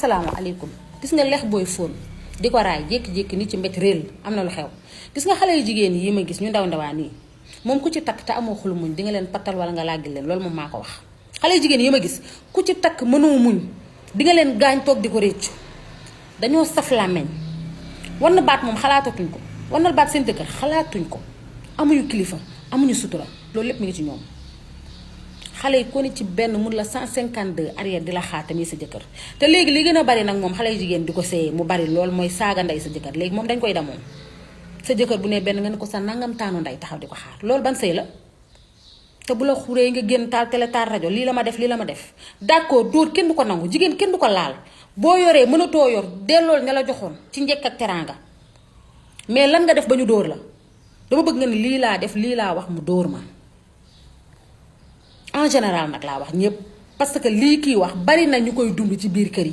asalaamaaleykum. Gis nga lex booy fóon di ko raay jékki-jékki ni ci mbéj réel am na lu xew. Gis nga xale yu jigéen yi ma gis ñu ndaw ndawaan nii moom ku ci takk te amoo xolu muñ di nga leen pattal wala nga làggil leen loolu moom maa ko wax. xale yu jigéen yi ma gis ku ci takk mënoo muñ di nga leen gaañ toog di ko réccu dañoo saf làmmeñ war na baat moom xalaatatuñ ko war na baat seen jëkkër xalaatuñ ko amuñu kilifa amuñu sutura loolu lépp mi ngi ci ñoom. xale yi ko ni ci benn mun la 152 arrière di la xaatami sa jëkkër te léegi li gën a bari nag moom xale yu jigéen di ko seeyee mu bari lool mooy saaga ndey sa jëkkër léegi moom dañ koy damoon sa jëkkër bu ne benn nga ne ko sa nangam taanu ndey taxaw di ko xaar loolu ban sëy la. te bu la xuree nga génn taal télé taal rajo lii la ma def d'accord dóor kenn du ko nangu jigéen kenn du ko laal boo yoree mënatoo yor dellool ña la joxoon ci njëkk ak teraanga mais lan nga def ba ñu dóor la dama bëgg nga ni lii laa def lii laa wax mu dóor ma. en général nag laa wax ñëpp parce que lii kii wax bari na ñu koy dund ci biir kër yi.